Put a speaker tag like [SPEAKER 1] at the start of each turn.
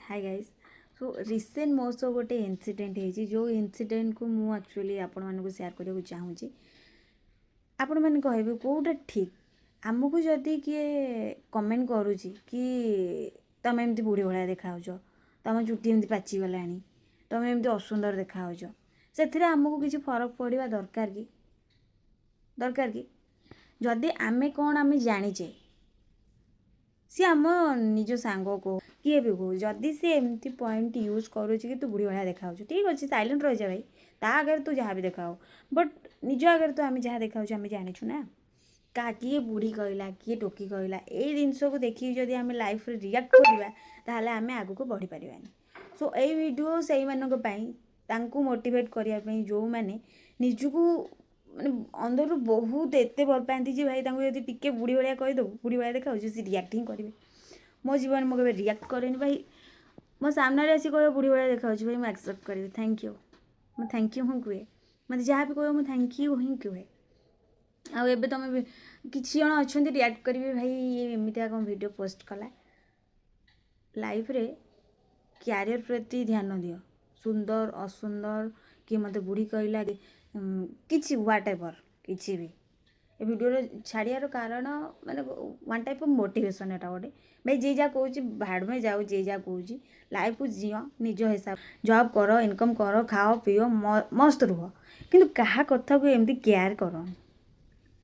[SPEAKER 1] High guys, show recent ମୋ ସହ ଗୋଟେ ଇନସିଡେଣ୍ଟ ହେଇଛି, ଯେଉଁ ଇନସିଡେଣ୍ଟକୁ ମୁଁ ଆକ୍ଚୁଆଲି ଆପଣମାନଙ୍କୁ ସେୟାର କରିବାକୁ ଚାହୁଁଛି। ଆପଣମାନେ କହିବେ କେଉଁଟା ଠିକ୍? ଆମକୁ ଯଦି କିଏ କମେଣ୍ଟ କରୁଛି କି ତୁମେ ଏମିତି ବୁଢ଼ୀ ଭଳିଆ ଦେଖାହେଉଛ, ତୁମ ଚୁଟି ଏମିତି ପାଚିଗଲାଣି, ତୁମେ ଏମିତି ଅସୁନ୍ଦର ଦେଖାହେଉଛ, ସେଥିରେ ଆମକୁ କିଛି ଫରକ ପଡ଼ିବା ଦରକାର କି? ଦରକାର କି? ଯଦି ଆମେ କ'ଣ ଆମେ ଜାଣିଛେ, ସିଏ ଆମ ନିଜ ସାଙ୍ଗ କହୁ, କିଏ ବି କହୁ, ଯଦି ସିଏ ଏମିତି ପଏଣ୍ଟ ୟୁଜ୍ କରୁଛି କି ତୁ ବୁଢ଼ୀ ଭଳିଆ ଦେଖାହେଉଛୁ, ଠିକ୍ ଅଛି, ସାଇଲେଣ୍ଟ ରହିଯା ଭାଇ। ତା ଆଗରେ ତୁ ଯାହା ବି ଦେଖାହଉ, ବଟ୍ ନିଜ ଆଗରେ ତ ଆମେ ଯାହା ଦେଖାଉଛୁ ଆମେ ଜାଣିଛୁ ନା। କାହା କିଏ ବୁଢ଼ୀ କହିଲା, କିଏ ଟୋକି କହିଲା, ଏଇ ଜିନିଷକୁ ଦେଖିକି ଯଦି ଆମେ ଲାଇଫ୍ରେ ରିଆକ୍ଟ କରିବା, ତାହେଲେ ଆମେ ଆଗକୁ ବଢ଼ିପାରିବାନି। ସୋ ଏଇ ଭିଡ଼ିଓ ସେଇମାନଙ୍କ ପାଇଁ, ତାଙ୍କୁ ମୋଟିଭେଟ୍ କରିବା ପାଇଁ, ଯେଉଁମାନେ ନିଜକୁ ମାନେ ଅନ୍ଦରରୁ ବହୁତ ଏତେ ଭଲ ପାଆନ୍ତି ଯେ ଭାଇ, ତାଙ୍କୁ ଯଦି ଟିକେ ବୁଢ଼ୀ ଭଳିଆ କହିଦେବୁ, ବୁଢ଼ୀ ଭଳିଆ ଦେଖାଯାଉଛି, ସେ ରିଆକ୍ଟ ହିଁ କରିବେ। ମୋ ଜୀବନରେ ମୁଁ କେବେ ରିଆକ୍ଟ କରେନି ଭାଇ। ମୋ ସାମ୍ନାରେ ଆସି କହିବ ବୁଢ଼ୀ ଭଳିଆ ଦେଖାଯାଉଛି, ଭାଇ, ମୁଁ ଆକ୍ସେପ୍ଟ କରିବି। Thank you, ମୁଁ thank you ହିଁ କୁହେ। ମୋତେ ଯାହା ବି କହିବ, ମୁଁ thank you ହିଁ କୁହେ। ଆଉ ଏବେ ତୁମେ ବି କିଛି ଜଣ ଅଛନ୍ତି, ରିଆକ୍ଟ କରିବେ, ଭାଇ, ଇଏ ଏମିତିଆ କ'ଣ ଭିଡ଼ିଓ ପୋଷ୍ଟ କଲା? ଲାଇଫ୍ରେ କ୍ୟାରିୟର ପ୍ରତି ଧ୍ୟାନ ଦିଅ। ସୁନ୍ଦର ଅସୁନ୍ଦର, କିଏ ମୋତେ ବୁଢ଼ୀ କହିଲା, କିଛି what ever, କିଛି ବି। ଏ ଭିଡ଼ିଓରେ ଛାଡ଼ିବାର କାରଣ ମାନେ ୱାନ୍ ଟାଇପ୍ ଅଫ୍ ମୋଟିଭେସନ୍ ଏଇଟା ଗୋଟେ। ଭାଇ, ଯିଏ ଯାହା କହୁଛି ଭାଡ଼ମେ ଯାଉ, ଯିଏ ଯାହା କହୁଛି, ଲାଇଫ୍କୁ ଜିଅ ନିଜ ହିସାବ। ଜବ୍ କର, ଇନକମ୍ କର, ଖାଅ ପିଅ, ମସ୍ତ ରୁହ, କିନ୍ତୁ କାହା କଥାକୁ ଏମିତି କେୟାର କରନି।